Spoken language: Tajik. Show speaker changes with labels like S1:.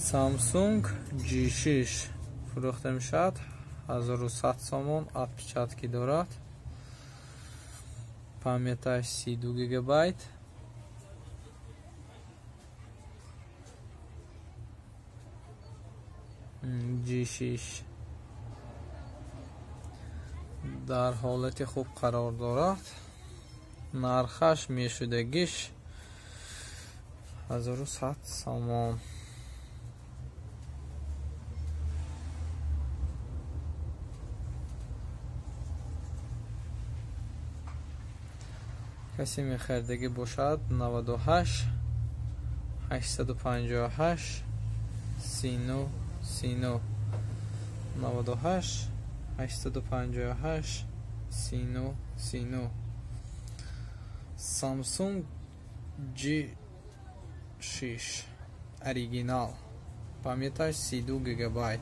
S1: Samsung G6 фурӯхта мешавад 1100 сомон, отпечатки дорад. Памяташ 32 гигабайт. G6 дар ҳолати хуб қарор дорад. Нархаш мешудагиш 1100 сомон. Касе мехаридагӣ бошад 98 858 39 39 98 858 39 39. Samsung G6 оригинал, памяташ 32 гигабайт.